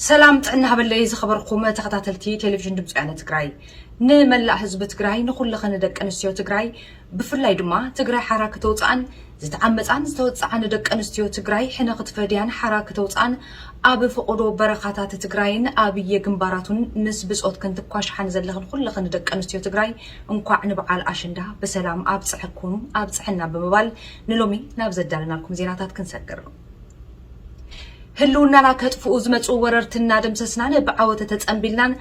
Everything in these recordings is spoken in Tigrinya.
ሰላም ጥዕና ሃበለይ ዝኸበርኩም ተኸታተልቲ ቴሌቪዥን ድምፂ ወያነ ትግራይ፣ ንመላእ ህዝቢ ትግራይ፣ ንኹልኽን ደቂ ኣንስትዮ ትግራይ፣ ብፍላይ ድማ ትግራይ ሓራ ክተውፅኣን ዝተዓመፃን ዝተወፅዓን ደቂ ኣንስትዮ ትግራይ ሕነ ክትፈድያን ሓራ ክተውፅኣን ኣብ ፈቐዶ በረኻታት ትግራይን ኣብየ ግንባራቱን ምስ ብፆትክን ትኳሽሓን ዘለኽን ኩልኽን ደቂ ኣንስትዮ ትግራይ እንኳዕ ንበዓል ኣሸንዳ ብሰላም ኣብፀሐኩም ኣብፀሐና ብምባል ንሎሚ ናብ ዘዳለናልኩም ዜናታት ክንሰግር። ህልውናና ከጥፍኡ ዝመፁ ወረርቲ እናደምሰስናን ብዓወት ተፀንቢልናን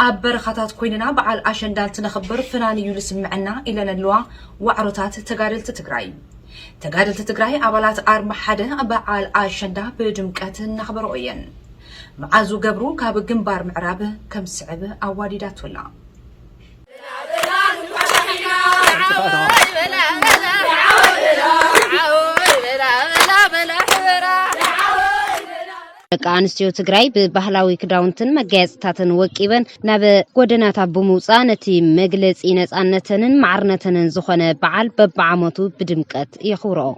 ኣብ በረኻታት ኮይንና በዓል ኣሸንዳ እንትነኽብር ፍናን እዩ ዝስምዐና ኢለን ኣለዋ ዋዕሮታት ተጋደልቲ ትግራይ። ተጋደልቲ ትግራይ ኣባላት ኣርማ ሓደ በዓል ኣሸንዳ ብድምቀት እናኽበረኦ እየን። መዓዙ ገብሩ ካብ ግንባር ምዕራብ ከም ዝስዕብ ኣዋዲዳቶላ። ደቂ ኣንስትዮ ትግራይ ብባህላዊ ክዳውንትን መጋየፅታትን ወቂበን ናብ ጎደናታት ብምውፃእ ነቲ መግለፂ ነፃነተንን ማዕርነተንን ዝኾነ በዓል በብዓመቱ ብድምቀት የኽብረኦ።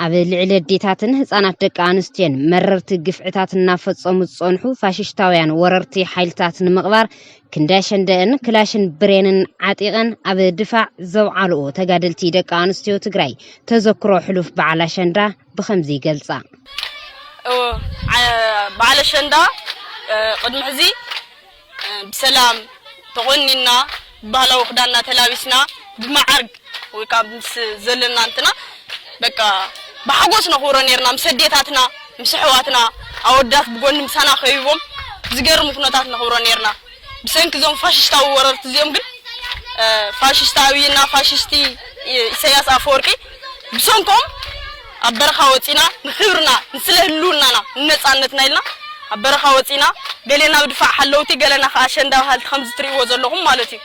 ኣብ ልዕሊ ኣዴታትን ህፃናት ደቂ ኣንስትዮን መረርቲ ግፍዕታት እናፈፀሙ ዝፀንሑ ፋሽሽታውያን ወረርቲ ሓይልታት ንምቕባር ክንዲ ኣሸንደአን ክላሽን ብሬንን ዓጢቐን ኣብ ድፋዕ ዘውዓልኦ ተጋደልቲ ደቂ ኣንስትዮ ትግራይ ተዘክሮ ሕሉፍ በዓል ኣሸንዳ ብኸምዚ ይገልፃ። እዎ፣ ዓ-፣ በዓል ኣሸንዳ፣ እ፣ ቅድሚ ሕዚ፣ እ፣ ብሰላም ተቖኒና፣ ብባህላዊ ክዳንና ተላቢስና፣ ብመዓርግ ወይ ከዓ ምስ ዘለና እንትና፣ በቃ፣ ብሓጎስ ነኽብሮ ኔርና፣ ምስ ኣዴታትና፣ ምስ ኣሕዋትና፣ ኣወዳት ብጎኒ ምሳና ከቢቦም፣ ዝገርም ኩነታት ነኽብሮ ኔርና። ብሰንኪ እዞም ፋሽስታዊ ወረርቲ እዚኦም ግን፣ እ፣ ፋሽስቲ ኣብይና ፋሽስቲ ኢ-፣ ኢሳያስ ኣፈወርቂ ብሰንኮም ኣብ በረኻ ወፂና ንክብርና፣ ንስለ ህልውናና፣ ንነፃነትና ኢልና ኣብ በረኻ ወፂና፣ ገሌና ኣብ ድፋዕ ሓለውቲ፣ ገሌና ከዓ ኣሸንዳ በሃልቲ ከምዚ ትርእይዎ ዘለኹም ማለት እዩ።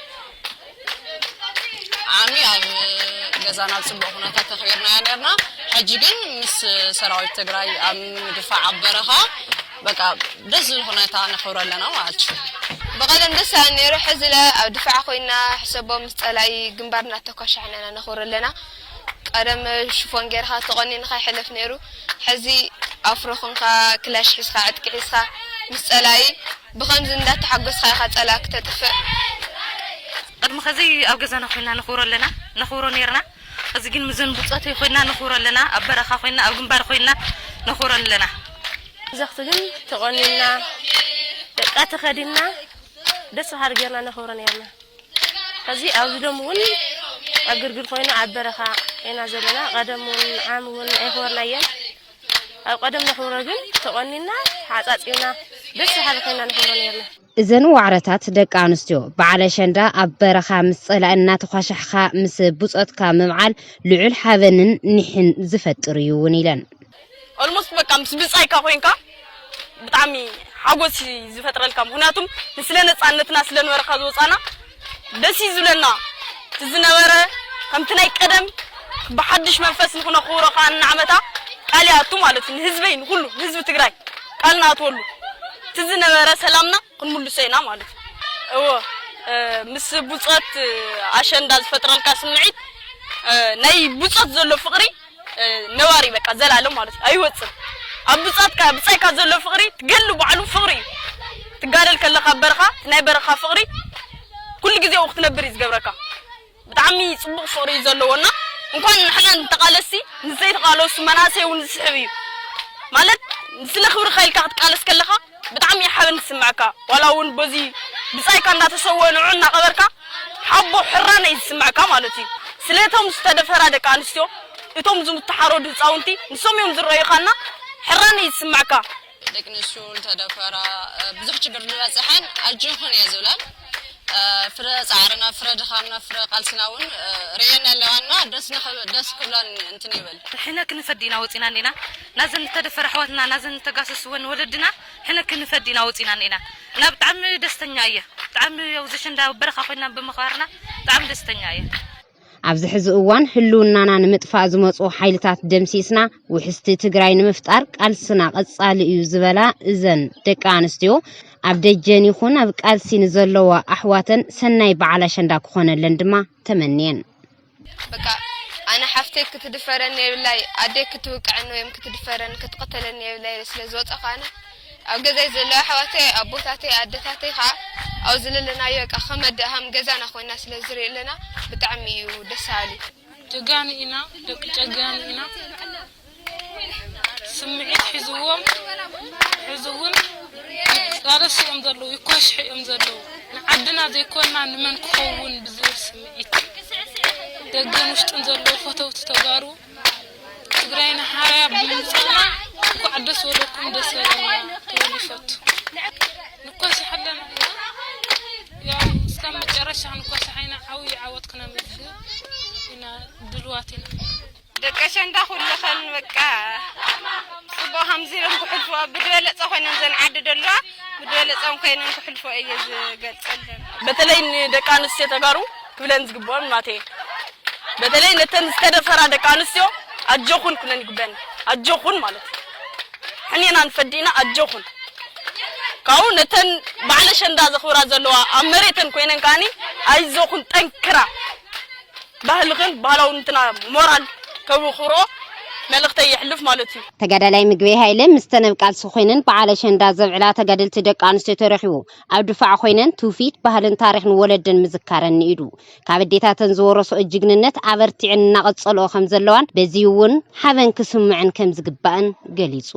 ዓሚ ኣብ ገዛና ኣብ ፅቡቕ ኩነታት ተኽቢርናዮ ኔርና። ሕጂ ግን ምስ ሰራዊት ትግራይ ኣብ ድፋዕ ኣብ በረኻ በቃ ደስ ዝብል ኩነታ ነኽብሮ ኣለና ማለት እዩ። ብቐደም ደስ ይብል ነይሩ፣ ሕዚ ለ ኣብ ድፋዕ ኮይና ሕሰቦ ምስ ጸላኢ ግንባር እናተኳሻሕና ኢና ነኽብሮ ኣለና። ቀደም ሽፎን ጌርካ ተቖኒንካ ይሕለፍ ነይሩ፣ ሕዚ ኣፍሮ ኮንካ ክላሽ ሒዝካ ዕጥቂ ሒዝካ ምስ ጸላኢ ብኸምዚ እንዳተሓጎስካ ኢኻ ጸላእክ ተጥፍእ። ቅድሚ ኸዚ ኣብ ገዛና ኮይና ነኽብሮ ኣለና፣ ነኽብሮ ነይርና። እዚ ግን ምዘን ብጾተይ ኮይና ነኽብሮ ኣለና፣ ኣብ በረኻ ኮይና፣ ኣብ ግንባር ኮይና ነኽብሮ ኣለና። ዘኽቲ ግን ተቖኒና፣ ደቃ ተኸዲና፣ ደስ በሃሊ ጌርና ነኽብሮ ነይርና። ኸዚ ኣብዚ ሎም እውን ኣብ ግርግር ኮይና ኣብ በረኻ ኢና ዘለና። ቀደም እውን ዓም እውን ኣይኽበርናየን። ኣብ ቀደም ነኽብሮ ግን ተቖኒና፣ ተዓጻጺብና፣ ደስ በሃሊ ኮይና ነኽብሮ ነይርና። እዘን ዋዕሮታት ደቂ ኣንስትዮ በዓል ኣሸንዳ ኣብ በረኻ ምስ ጸላኢ እናተኳሻሕኻ ምስ ብጾትካ ምብዓል ልዑል ሓበንን ኒሕን ዝፈጥር እዩ እውን ኢለን። ኦልሞስት በቃ ምስ ብጻይካ ኮይንካ ብጣዕሚ ሓጎስ እዩ ዝፈጥረልካ። ምኽንያቱም ንስለ ነጻነትና ስለ ነበርካ ዝወጻና ደስ እዩ ዝብለና። እቲ ዝነበረ ከምቲ ናይ ቀደም ብሓድሽ መንፈስ ንኽነኽብሮ ከዓ እናዓመታ ቃል ይኣቱ ማለት እዩ። ንህዝበይ ንኹሉ ንህዝቢ ትግራይ ቃል ንኣትወሉ። እቲ ዝነበረ ሰላምና ክንምልሶ ኢና ማለት እዩ። እዎ፣ እ፣ ምስ ብጾት፣ እ፣ ኣሸንዳ ዝፈጥረልካ ስምዒት፣ እ፣ ናይ ብጾት ዘሎ ፍቕሪ፣ እ፣ ነባሪ በቃ ዘላለም ማለት እዩ። ኣይወጽን። ኣብ ብጻትካ፣ ብጻይካ ዘሎ ፍቕሪ ትገሉ ባዕሉ ፍቕሪ እዩ። ትጋደል ከለኻ በረኻ፣ እቲ ናይ በረኻ ፍቕሪ ኩሉ ግዜ ኣብኡ ክትነብር እዩ ዝገብረካ። ብጣዕሚ ጽቡቕ ፍቕሪ እዩ ዘለዎና። እንኳን ንሕና ንተቓለስቲ ንዘይተቓለሱ መናእሰይ እውን ዝስሕብ እዩ። ማለት ስለ ክብርኻ ኢልካ ክትቃለስ ከለኻ ብጣዕሚ እዩ ሓበን ዝስምዐካ። ዋላ እውን በዚ ብጻይካ እንዳተሰወ ንዑ እናቐበርካ ሓቦ ሕራነ እዩ ዝስምዐካ ማለት እዩ። ስለ እቶም ዝተደፈራ ደቂ ኣንስትዮ፣ እቶም ዝተሓረዱ ህፃውንቲ ንሶም እዮም ዝረእዩኻና፣ ሕራነ እዩ ዝስምዐካ። ደቂ ኣንስትዮ ዝተደፈራ፣ እ፣ ብዙሕ ችግር ዝበፅሐን ኣጆኽን እየ ዝብለን። እ፣ ፍረ ፃዕርና፣ ፍረ ድኻምና፣ ፍረ ቃልስና እውን፣ እ፣ ርእየን ኣለዋና ደስ ንኽ-፣ ደስ ክብለን እንትን ይብል። ሕነ ክንፈዲ ኢና ወፂና እንዲና። ናዘን ዝተደፈራ ኣሕዋትና፣ ናዘን ዝተጋሰስወን ወለድና ሕነ ክንፈዲ ኢና ወፂና እንዲና። እና ብጣዕሚ ደስተኛ እየ። ብጣዕሚ ኣብዚ ኣሸንዳ በረኻ ኮይና ብምኽባርና ብጣዕሚ ደስተኛ እየ። ኣብዚ ሕዚ እዋን ህልውናና ንምጥፋእ ዝመፁ ሓይልታት ደምሲስና ውሕስቲ ትግራይ ንምፍጣር ቃልስና ቀፃሊ እዩ ዝበላ እዘን ደቂ ኣንስትዮ፣ ኣብ ደጀን ይኹን ኣብ ቃልሲ ንዘለዋ ኣሕዋተን ሰናይ በዓል ኣሸንዳ ክኾነለን ድማ ተመንየን። በቃ ኣነ ሓፍተይ ክትድፈረኒ የብላይ፣ ኣደይ ክትውቅዐኒ ወይም ክትድፈረኒ ክትቅተለኒ የብላይ ስለ ዝወፀኹ ኣነ ኣብ ገዛይ ዘለዉ ኣሕዋተይ፣ ኣቦታተይ፣ ኣደታተይ ከዓ ኣብዚ ዘለናዮ በቃ ከም ኣደ ሃም ገዛና ኮይና ስለ ዝርኢ ኣለና ብጣዕሚ እዩ ደስ በሃሊ። ጀጋኑ ኢና፣ ደቂ ጀጋኑ ኢና። ስምዒት ሒዝዎም፣ ሕዚ እውን ይቃለሱ እዮም ዘለዉ፣ ይኳሽሑ እዮም ዘለዉ። ንዓድና ዘይኮንና ንመን ክኸውን ብዝብል ስምዒት፣ ደገን ውሽጥን ዘለዉ ፈተውቲ ተጋሩ ትግራይና ሓርያ ብምምጻእና እንኳዕ ደስ በለኩም፣ ደስ በለና ክብል ይፈቱ። ንኳሻሕ ኣለና ኢና። ያው እስካብ መጨረሻ ንኳሻሕ ኢና። ዓብዪ ዓወት ክነምዝግብ ኢና፣ ድልዋት ኢና። ደቂ ኣሸንዳ ኩልኸን በቃ ጽቡቕ ከምዚ ኢለን ክሕልፍዋ ብዝበለጸ ኮይነን ዘን ዓዲ ዘለዋ ብዝበለጸን ኮይነን ክሕልፍዋ እየ ዝገልጸለን። በተለይ ንደቂ ኣንስትዮ ተጋሩ ክብለን ዝግብኦን ናተይ፣ በተለይ ነተን ዝተደፈራ ደቂ ኣንስትዮ ኣጆኹን ክብለን ይግበን። ኣጆኹን ማለት ሕኔና ንፈዲና ኣጆኹን። ካብኡ ነተን በዓል ኣሸንዳ ዘኽብራ ዘለዋ ኣብ መሬተን ኮይነን ከዓኒ ኣይዞኹን ጠንክራ ባህልኽን ባህላውነትና ሞራል ከብኽሮ መልእኽተይ የሕልፍ ማለት እዩ። ተጋዳላይ ምግበይ ሃይለ ምስተን ኣብ ቃልሲ ኮይነን በዓል ኣሸንዳ ዘብዕላ ተጋደልቲ ደቂ ኣንስትዮ ተረኺቡ ኣብ ድፋዕ ኮይነን ትውፊት፣ ባህልን ታሪኽን ወለደን ምዝካረን ንኢዱ። ካብ ኣዴታተን ዝወረስኦ ጅግንነት ኣበርቲዐን እናቐጸልኦ ከም ዘለዋን በዚ እውን ሓበን ክስምዐን ከም ዝግባእን ገሊጹ።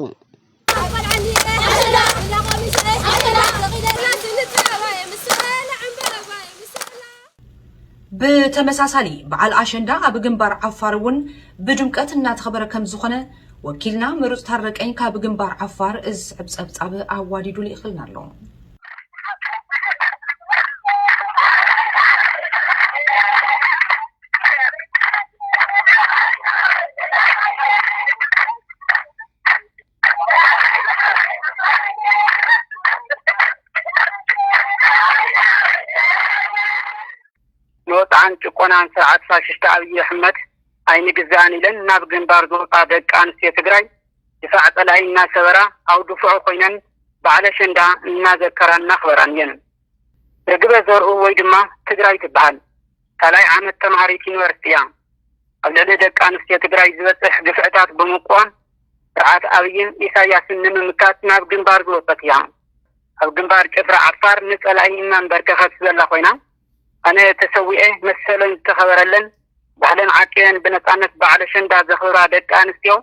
ብተመሳሳሊ በዓል ኣሸንዳ ኣብ ግንባር ዓፋር እውን ብድምቀት እናተኸበረ ከም ዝኾነ ወኪልና ምሩፅ ታረቀኝ ካብ ግንባር ዓፋር እዚ ዝስዕብ ፀብፃብ ኣዋዲዱ ልኢኽልና ኣሎ። ንወጽዓን ጭቆናን ስርዓት ፋሽስት ኣብይ ኣሕመድ ኣይንግዛእን ኢለን ናብ ግንባር ዝወጻ ደቂ ኣንስትዮ ትግራይ ድፋዕ ጸላኢ እናሰበራ ኣብ ድፍዖ ኮይነን በዓል ኣሸንዳ እናዘከራን እናኽበራን እየን። ርግበ ዘርኡ ወይ ድማ ትግራይ ትበሃል ካልኣይ ዓመት ተምሃሪት ዩኒቨርሲቲ እያ። ኣብ ልዕሊ ደቂ ኣንስትዮ ትግራይ ዝበፅሕ ግፍዕታት ብምቅዋም ስርዓት ኣብይን ኢሳያስን ንምምካት ናብ ግንባር ዝወፀት እያ። ኣብ ግንባር ጭፍራ ዓፋር ንፀላኢ እናንበርከኸት ዘላ ኮይና ኣነ ተሰዊኤ መሰለን ዝተኸበረለን ባህለን ዓቂበን ብነፃነት በዓል ኣሸንዳ ዘኽብራ ደቂ ኣንስትዮ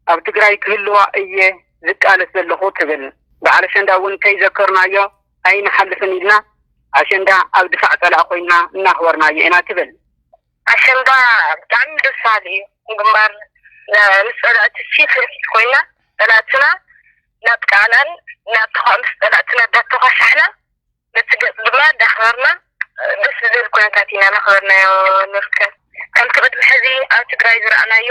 ኣብ ትግራይ ክህልዋ እየ ዝቃለስ ዘለኹ ትብል። በዓል ኣሸንዳ እውን ከይዘከርናዮ ኣይንሓልፍን ኢልና ኣሸንዳ ኣብ ድፋዕ ፀላኢ ኮይና እናኽበርናዮ ኢና ትብል። ኣሸንዳ ብጣዕሚ ደስ በሃሊ እዩ። ግንባር ምስ ፀላእቲ ፊት ንፊት ኮይና ፀላእትና እናጥቃዕናን እናተኳ ምስ ፀላእትና እንዳተኳሻሕና ነቲ ገፅ ድማ እንዳኽበርና ደስ ብዝብል ኩነታት ኢና እናኽበርናዮ ንርከብ። ከምቲ ቅድሚ ሕዚ ኣብ ትግራይ ዝረኣናዮ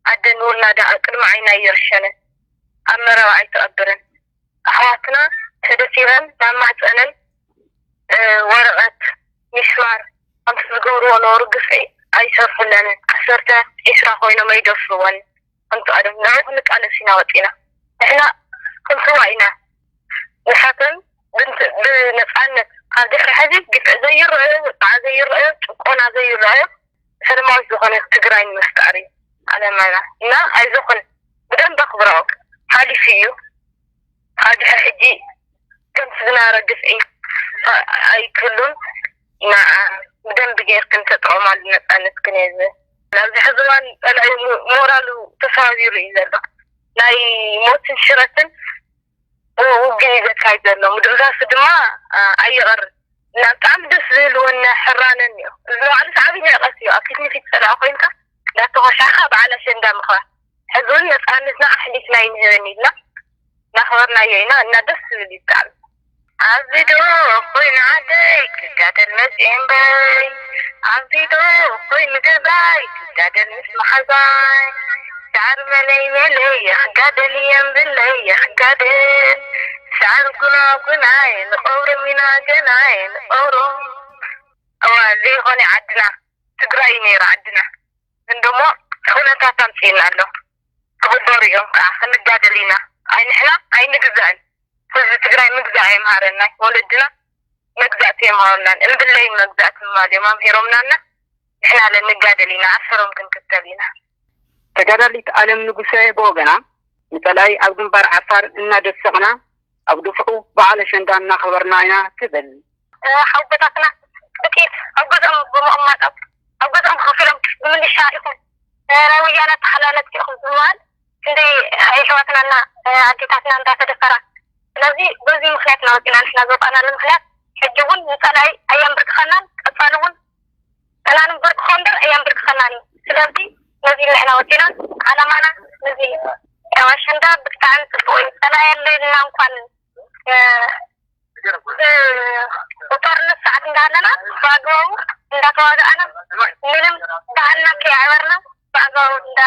ኣደን ውላዳ ኣብ ቅድሚ ዓይና ኣይረሸነን፣ ኣብ መረባ ኣይተቐበረን። ኣሕዋትና ተደፊረን ናብ ማህፀነን ወረቐት፣ ሚስማር፣ ከምቲ ዝገብርዎ ነበሩ ግፍዒ ኣይሰርሑለንን። ዓሰርተ ዒስራ ኮይኖም ኣይደፍርወን። ከምቲ ቀደም ንዑ ክንቃለስ ኢና ወፂና። ንሕና ክንስዋእ ኢና። ንሳተን ብነፃነት ካብ ድሕሪ ሕዚ ግፍዒ ዘይረአዮ፣ ወፅዓ ዘይረአዮ፣ ጭቆና ዘይረአዮ ሰለማዊት ዝኾነት ትግራይ ንምፍጣር እዩ ዓላማና እና ኣይዞኽን ብደንብ ኣኽብራኦ ሓሊፉ እዩ። ካብ ድሕሪ ሕጂ ከምቲ ዝነበረ ግፍዒ ኣይክህሉን እና ብደንብ ጌርክን ተጠቐማሉ ነፃነትክን እየ ዝብል። ኣብዚ ሕዚ እዋን ፀላኢ ሞራሉ ተሰባቢሩ እዩ ዘሎ። ናይ ሞትን ሽረትን ውግእ እዩ ዘካይድ ዘሎ። ምድምሳሱ ድማ ኣይቐርን እና ብጣዕሚ ደስ ዝብል እውን ሕራነን እዩ። እዚ ንባዕሉስ ዓብዪ ንዕቀት እዩ። ኣብ ፊት ንፊት ፀላኢ ኮይንካ እንዳተኾሻሕካ በዓል ኣሸንዳ ምኽባር። ሕዚ እውን ነፃነትና ኣሕሊፍና ኣይንህብን ኢልና እናኽበርናዮ ኢና እና ደስ ዝብል እዩ ብጣዕሚ። ኣብዚ ዶ ኮይና ዓደይ ክጋደል መፅኤ እምበይ ኣብዚ ዶ ኮይኑ ገዛይ ክጋደል ምስ መሓዛይ ሳዕሪ መለይ መለይ የኽጋደል እየ እምብለይ የኽጋደል ሳዕሪ ጉና ጉናይ ንቐብሮም ኢና ገናይ ንቐብሮም። እዋ ዘይኾነ ዓድና ትግራይ እዩ ነይሩ ዓድና። ግን ደሞ ኩነታት ኣምፅእና ኣሎ። ክቕበሩ እዮም ከዓ ክንጋደል ኢና። ኣይ ንሕና ኣይንግዛእን። ህዝቢ ትግራይ ምግዛእ ኣይምሃረናይ። ወለድና መግዛእቲ የምሃሩናን እምብለይን መግዛእቲ ምባል እዮም ኣምሂሮምናና። ንሕና ለ ንጋደል ኢና። ኣሰሮም ክንክተል ኢና። ተጋዳሊት ኣለም ንጉሰ ብወገና ንፀላኢ ኣብ ግንባር ዓፋር እናደሰቕና ኣብ ድፍዑ በዓል ኣሸንዳ እናኸበርና ኢና ትብል። ሓውበታትና ጥቂት ኣብ ገዝኦም ብምቕማጦም ኣብ ገዝኦም ከፊሎም ብምንሻ ኢኹም ናይ ወያነ ተሓላነፅቲ ኢኹም ብምባል ክንደይ ኣሕዋትና ኣዴታትና እንዳተደፈራ። ስለዚ በዚ ምክንያት ኢና ወፂና ንሕና ዝወፃናሉ ምክንያት ሕጂ እውን ንፀላኢ ኣየንብርክኸናን ቀፃሊ እውን ንሕና ንንበርክኾ እምበር ኣየንብርክኸናን እዩ። ስለዚ ነዚ ኢልና ኢና ወፂና። ዓላማና ነዚ እዩ። ኣሸንዳ ብጣዕሚ ፅቡቅ እዩ። ፀላኢ ኣለና እንኳን ብጦርነት ሰዓት እንዳሃለና ብኣግባቡ እንዳተዋጋእና ምንም ባህልና ከይዓበርና ብኣግባቡ እንዳ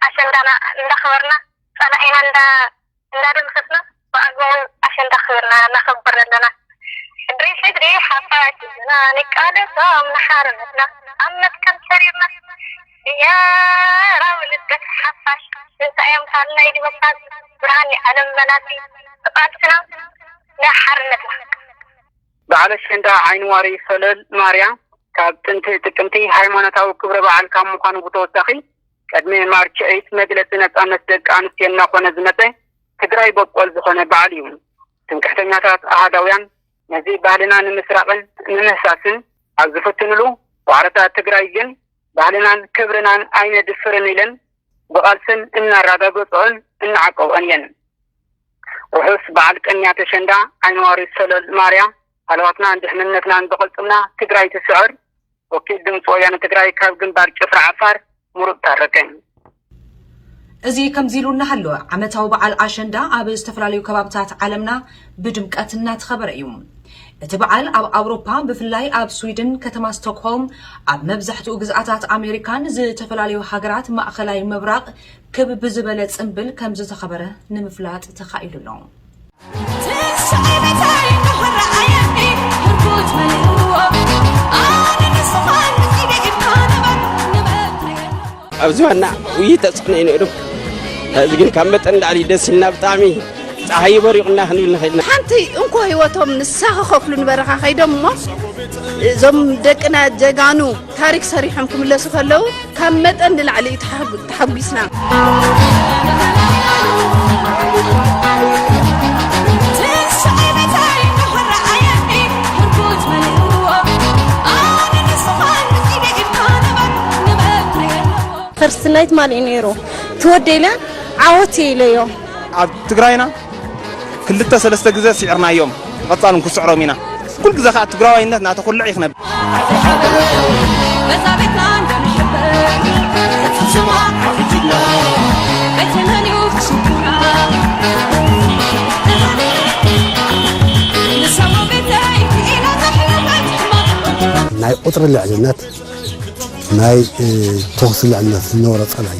ኣሸንዳና እንዳኸበርና ጸላኢና እንዳ እንዳደምሰስና ብኣግባቡ ኣሸንዳ ክብርና እናኸበርና ኣለና። ሕድሪ ሕድሪ ሓፋሽ ዘለና ንቃለሶም ንሓርነትና ኣብ መትከል ሰሪርና ብሄራዊ ልደት ሓፋሽ ትንሳኤ ኣምሳልና ዲሞክራሲ ብርሃን ዓለም መላሲ ብቃልስና ንሓርነትና። በዓል ኣሸንዳ ዓይኒ ዋሪ ሰለል ማርያ ካብ ጥንቲ ጥቅምቲ ሃይማኖታዊ ክብረ በዓል ካብ ምዃኑ ብተወሳኺ ቅድሚ ማርች ኤይት መግለፂ ነፃነት ደቂ ኣንስትዮ እናኾነ ዝመፀ ትግራይ በቆል ዝኾነ በዓል እዩ። ትምክሕተኛታት ኣሃዳውያን ነዚ ባህልና ንምስራቕን ንምህሳስን ኣብ ዝፍትንሉ ዋዕሮታት ትግራይ ግን ባህልናን ክብርናን ኣይነድፍርን ኢለን ብቓልስን እናረጋገፅኦን እናዓቀብኦን እየን። ርሑስ በዓል ቅንያት ኣሸንዳ ዓይኒ ዋሪ ሰሎል ማርያ ሃለዋትናን ድሕንነትናን ብቕልፅምና ትግራይ ትስዕር። ወኪል ድምፂ ወያነ ትግራይ ካብ ግንባር ጭፍራ ዓፋር ምሩፅ ታረቀ። እዚ ከምዚ ኢሉ እናሃለወ ዓመታዊ በዓል ኣሸንዳ ኣብ ዝተፈላለዩ ከባብታት ዓለምና ብድምቀት እናተኸበረ እዩ። እቲ በዓል ኣብ ኣውሮፓ ብፍላይ ኣብ ስዊድን ከተማ ስቶክሆልም ኣብ መብዛሕትኡ ግዝኣታት ኣሜሪካን ዝተፈላለዩ ሃገራት ማእኸላይ ምብራቕ ክብ ብዝበለ ፅምብል ከምዝተኸበረ ንምፍላጥ ተኻኢሉ ኣሎ። ኣብዚ ዋና ውይይት ተፅዕኖ እዩ ነይሩ። እዚ ግን ካብ መጠን ላዕሊ ደስ ኢልና ብጣዕሚ ፀሓይ በሪቑና ክንብል ንኽእል ኢና። ሓንቲ እንኮ ህይወቶም ንሳ ክኸፍሉ ንበረኻ ከይዶም እሞ እዞም ደቅና ጀጋኑ ታሪክ ሰሪሖም ክምለሱ ከለዉ ካብ መጠን ንላዕሊ እዩ ተሓጒስና። ፈርስት ናይት ማን እዩ ነይሩ ትወደ ኢለ ዓወት እየ ኢለዮ። ኣብ ትግራይና ክልተ ሰለስተ ግዘ ስዒርናዮም፣ ብቐፃል እውን ክስዕሮም ኢና። ኩሉ ግዘ ከዓ ትግራዋይነት እናተኹልዕ እዩ ክነብር። ናይ ቁፅሪ ልዕልነት ናይ ተኹሲ ልዕልነት ዝነበሮ ፀላኢ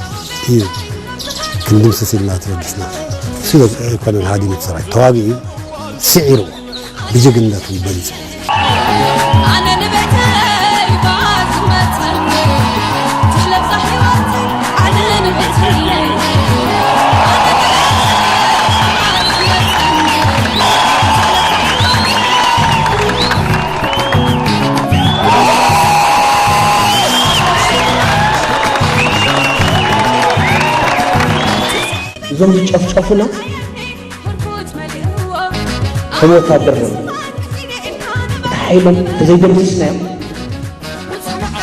እዩ ክንድምስስ ኢልና ተበጊስና። እሱ ኣይኮነን ሃዲሙ እቲ ሰራዊት ተዋጊኡ ስዒርዎ ብጅግንነቱ በሊፁ። እዞም ዝጨፍጨፉና ከም ወታደር ነ እቲ ሓይሎም ተዘይደምስስናዮም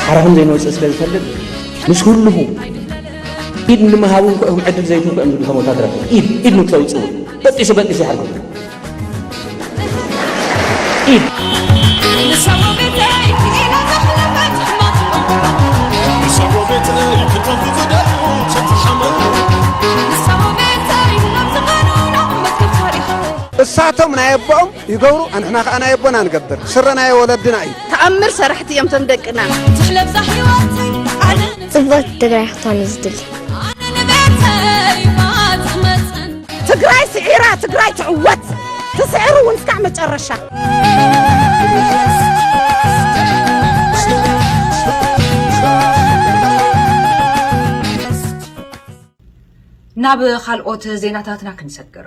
ሓራኹም ዘይንወፅእ ስለ ዝፈልጥ ምስ ህልሁ ኢድ ንምሃብ እንኮ እዮም ዕድል ዘይትንኮ እዮም ዝብሉ ከም ወታደራት ኢድ ኢድ ንክተውፅኡ በጢሱ በጢሱ ይሓርኩም ኢድ እሳቶም ናይ ኣቦኦም ይገብሩ ኣንሕና ከኣ ናይ ኣቦና ንገብር ስረ ናይ ወለድና እዩ። ተኣምር ሰራሕቲ እዮም ቶም ደቅና። ትሕለብዛ ሕይወት ዓለም ጽብቕቲ ትግራይ ክትኮን እዩ ዝድሊ። ኣነ ንቤተይ ባጽመጽን ትግራይ ስዒራ ትግራይ ትዕወት ትስዕር እውን እስካዕ መጨረሻ። ናብ ካልኦት ዜናታትና ክንሰግር።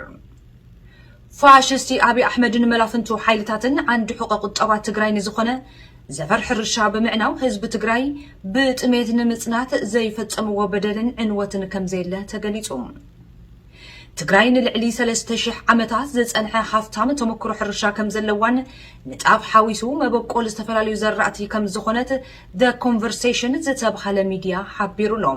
ፋሽስቲ ኣብይ ኣሕመድን መላፍንቱ ሓይልታትን ዓንዲ ሑቐ ቁጠባ ትግራይ ንዝኾነ ዘፈር ሕርሻ ብምዕናው ህዝቢ ትግራይ ብጥሜት ንምጽናት ዘይፈጸምዎ በደልን ዕንወትን ከምዘየለ ተገሊጹ። ትግራይ ንልዕሊ ሰለስተ ሽሕ ዓመታት ዝጸንሐ ሃፍታም ተመክሮ ሕርሻ ከም ዘለዋን ንጣፍ ሓዊሱ መበቆል ዝተፈላለዩ ዘራእቲ ከም ዝኾነት The Conversation ዝተብሃለ ሚድያ ሓቢሩ ኣሎ።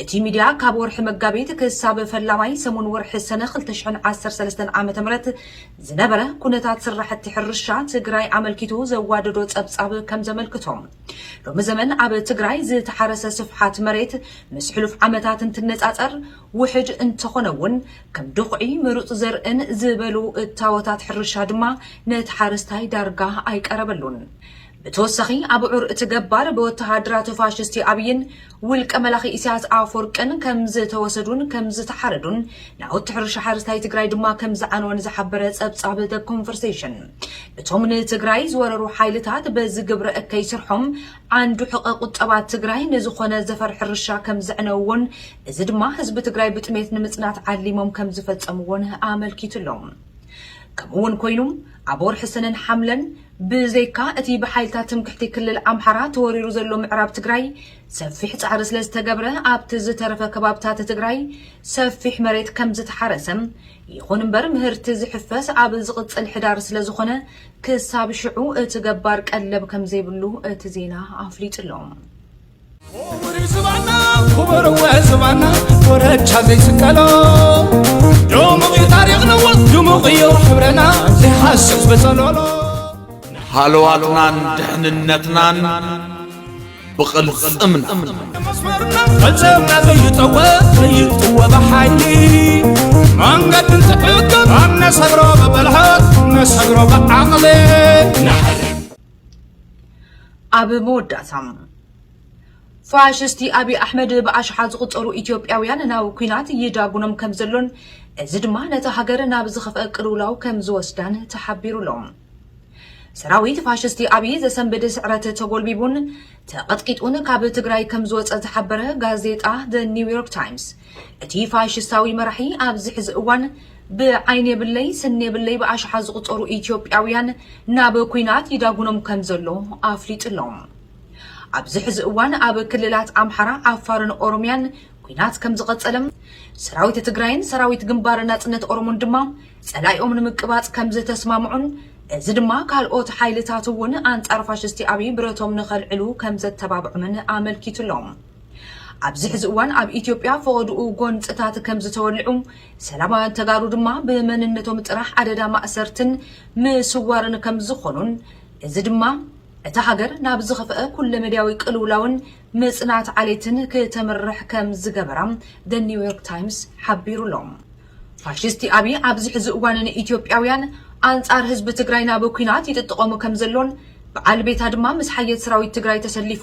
እቲ ሚድያ ካብ ወርሒ መጋቢት ክሳብ ፈላማይ ሰሙን ወርሒ ሰነ ክልተ ሽሕን ዓሰርተ ሰለስተን ዓመተ ምህረት ዝነበረ ኩነታት ስራሕቲ ሕርሻ ትግራይ ኣመልኪቱ ዘዋደዶ ጸብጻብ ከም ዘመልክቶ፣ ሎሚ ዘመን ኣብ ትግራይ ዝተሓረሰ ስፍሓት መሬት ምስ ሕሉፍ ዓመታት እንትነጻጸር ውሕድ እንተኾነ እውን፣ ከም ድኹዒ፣ ምሩፅ ዘርእን ዝበሉ እታወታት ሕርሻ ድማ ነቲ ሓረስታይ ዳርጋ ኣይቀረበሉን። ብተወሳኺ፣ ኣብዑር እቲ ገባር ብወተሃደራት ፋሽስቲ ኣብይን ውልቀ መላኺ ኢሳያስ ኣፈወርቅን ከም ዝተወሰዱን ከም ዝተሓረዱን ናውቲ ሕርሻ ሓረስታይ ትግራይ ድማ ከም ዝዓነወን ዝሓበረ ጸብጻብ The Conversation፣ እቶም ንትግራይ ዝወረሩ ሓይልታት በዚ ግብረ እከይ ስርሖም ዓንዱ ሕቐ ቁጠባ ትግራይ ንዝኾነ ዘፈር ሕርሻ ከም ዘዕነውዎን፣ እዚ ድማ ህዝቢ ትግራይ ብጥሜት ንምጽናት ዓሊሞም ከም ዝፈጸምዎን ኣመልኪቱ ኣሎ። ከምኡ እውን ኮይኑ፣ ኣብ ወርሒ ሰነን ሓምለን ብዘይካ እቲ ብሓይልታት ትምክሕቲ ክልል ኣምሓራ ተወሪሩ ዘሎ ምዕራብ ትግራይ ሰፊሕ ጻዕሪ ስለ ዝተገብረ፣ ኣብቲ ዝተረፈ ከባብታት ትግራይ ሰፊሕ መሬት ከም ዝተሓረሰ፣ ይኹን እምበር ምህርቲ ዝሕፈስ ኣብ ዝቕጽል ሕዳር ስለ ዝኾነ፣ ክሳብ ሽዑ እቲ ገባር ቀለብ ከም ዘይብሉ እቲ ዜና ኣፍሊጡ ኣሎ። ክቡር ዝባና ክቡር ወዝባና ወረቻ ዘይስቀሎ ድሙቕ እዩ ታሪኽና ድሙቕ እዩ ሕብረና ዘይሓስስ በጸሎሎ ሃለዋትናን ድሕንነትናን ብቕልጽምና መስመርና ፈጸምና ዘይጠወ ዘይጥወ ብሓይሊ መንገድን ትዕግር ኣነሰግሮ ብብልሓት ነሰግሮ ብዓቕሊ ኣብ መወዳእታ፣ ፋሽስቲ ኣብይ ኣሕመድ ብኣሽሓት ዝቑጸሩ ኢትዮጵያውያን ናብ ኲናት ይዳጉኖም ከም ዘሎን፣ እዚ ድማ ነታ ሃገር ናብ ዝኸፍአ ቅልውላው ከም ዝወስዳን ተሓቢሩ ኣሎ። ሰራዊት ፋሽስቲ ኣብይ ዘሰንብድ ስዕረት ተጎልቢቡን ተቐጥቂጡን ካብ ትግራይ ከም ዝወጸ ዝሓበረ ጋዜጣ The New York Times፣ እቲ ፋሽስታዊ መራሒ ኣብዚ ሕዚ እዋን ብዓይኒ የብለይ ስኒ የብለይ ብኣሽሓት ዝቑጸሩ ኢትዮጵያውያን ናብ ኲናት ይዳጉኖም ከም ዘሎ ኣፍሊጡ ኣሎ። ኣብዚ ሕዚ እዋን ኣብ ክልላት ኣምሓራ፣ ዓፋርን ኦሮምያን ኲናት ከም ዝቐጸለ፣ ሰራዊት ትግራይን ሰራዊት ግንባር ናጽነት ኦሮሞን ድማ ጸላኢኦም ንምቅባጽ ከም ዝተስማምዑን፣ እዚ ድማ ካልኦት ሓይልታት እውን ኣንጻር ፋሽስቲ ኣብይ ብረቶም ንኸልዕሉ ከም ዘተባብዖምን ኣመልኪቱ ኣሎ። ኣብዚ ሕዚ እዋን ኣብ ኢትዮጵያ ፈቐድኡ ጎንጽታት ከም ዝተወልዑ፣ ሰላማውያን ተጋሩ ድማ ብመንነቶም ጥራሕ ኣደዳ ማእሰርትን ምስዋርን ከም ዝኾኑን፣ እዚ ድማ እታ ሃገር ናብ ዝኸፍአ ኩለመዳያዊ ቅልውላውን ምጽናት ዓሌትን ክተምርሕ ከም ዝገበራ The New York Times ሓቢሩ ኣሎ። ፋሽስቲ ኣብይ ኣብዚ ሕዚ እዋን ንኢትዮጵያውያን ኣንጻር ህዝቢ ትግራይ ናብ ኲናት ይጥጥቖም ከም ዘሎን፣ በዓል ቤታ ድማ ምስ ሓየት ሰራዊት ትግራይ ተሰሊፉ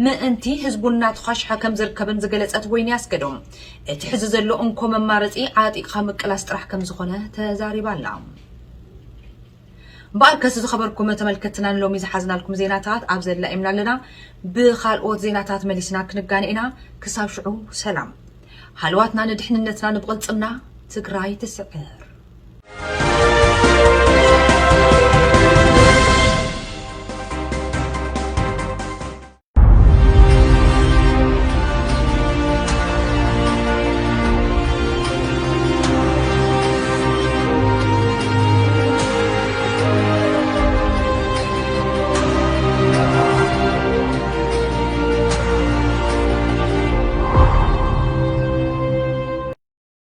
ምእንቲ ህዝቡ እናተዃሽሐ ከም ዝርከብን ዝገለጸት ወይኒ ኣስገዶም፣ እቲ ሕዚ ዘሎ እንኮ መማረጺ ዓጢቕኻ ምቅላስ ጥራሕ ከም ዝኾነ ተዛሪባ ኣላ። እምበኣር ከስ ዝኸበርኩም ተመልከትናን ሎሚ ዝሓዝናልኩም ዜናታት ኣብ ዘላኢምና ኣለና። ብኻልኦት ዜናታት መሊስና ክንጋነ ኢና። ክሳብ ሽዑ ሰላም። ሃለዋትና ንድሕንነትና ንብቕልጽምና። ትግራይ ትስዕር።